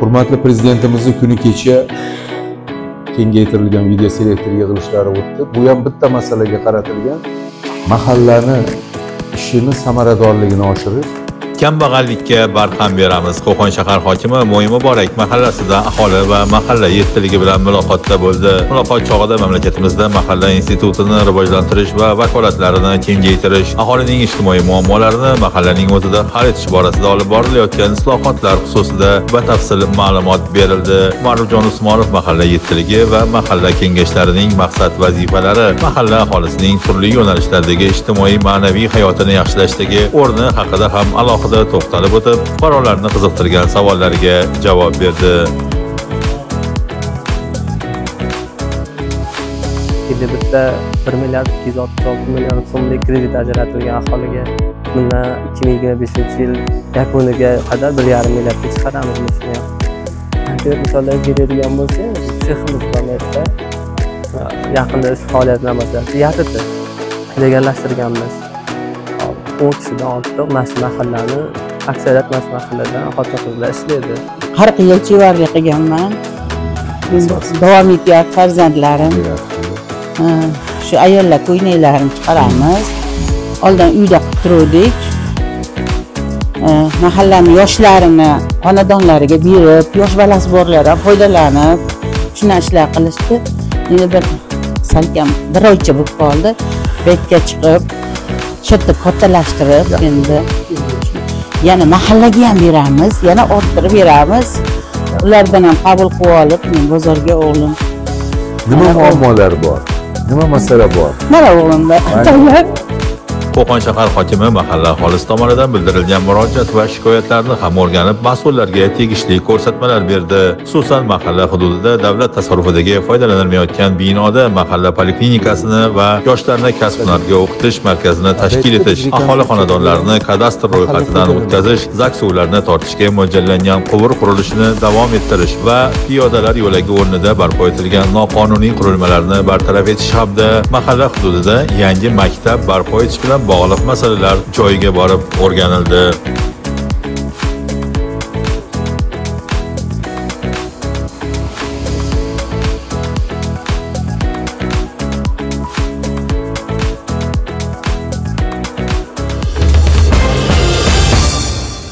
Hurmatli Prezidentimizning kuni kecha kengaytirilgan videoselektor yig'ilishlari o'tdi. Bu ham bitta masalaga qaratilgan. Mahallani ishini samaradorligini oshirish. Kambag'allikka barham beramiz. Qo'qon shahar hokimi Mo'ymuborak mahallasida aholi va mahalla yettiligi bilan muloqotda bo'ldi. Muloqot chog'ida mamlakatimizda mahalla institutini rivojlantirish va vakolatlarini kengaytirish, aholining ijtimoiy muammolarini mahallaning o'zida hal etish borasida olib borilayotgan islohotlar xususida batafsil ma'lumot berildi. Ma'rufjon Usmonov mahalla yettiligi va mahalla kengashlarining maqsad vazifalari, mahalla aholisining turli yo'nalishlardagi ijtimoiy ma'naviy hayotini yaxshilashdagi o'rni haqida ham alohida to'xtalib o'tib, fuqarolarni qiziqtirgan savollarga javob berdi. Endi bitta 1 milliard 266 million so'mlik kredit ajratilgan aholiga bundan 2025-yil yakuniga qadar 1,5 milliardga chiqaramiz buni ham. Konkret misollar beradigan bo'lsak, seximiz bor yerda yaqinda ish faoliyatini boshladi. Yatiti legallashtirganmiz. 10 kishidan ortiq mana shu mahallani, aksariyat mana shu mahalladan xotin-qizlar ishlaydi. 40 yil chevarlik qilganman. Davom etyapti farzandlarim. Shu ayollar ko'ynaklarini chiqaramiz. Oldin uyda qilib turdik. Mahallani yoshlarini xonadonlariga berib, yosh bolasi borlar ham foydalanib, shundan ishlar qilishdi. Endi bir salkam bir oycha bo'lib qoldi. Betga chiqib katta kattalashtirib, endi yana mahallaga ham beramiz, yana orttirib beramiz. Ulardan ham qabul qilib olib, men bozorga o'g'lim. Nima muammolar bor? Nima masala bor? Mana o'g'limda. Qo'qon shahar hokimi mahalla aholisi tomonidan bildirilgan murojaat va shikoyatlarni ham o'rganib, mas'ullarga tegishli ko'rsatmalar berdi. Xususan, mahalla hududida davlat tasarrufidagi foydalanilmayotgan binoda mahalla poliklinikasini va yoshlarni kasb-hunarga o'qitish markazini tashkil etish, aholi xonadonlarini kadastr ro'yxatidan o'tkazish, ZAGS suvlarini tortishga mo'ljallangan quvur qurilishini davom ettirish va piyodalar yo'lagi o'rnida barpo etilgan noqonuniy qurilmalarni bartaraf etish hamda mahalla hududida yangi maktab barpo etish bilan bog'liq masalalar joyiga borib o'rganildi.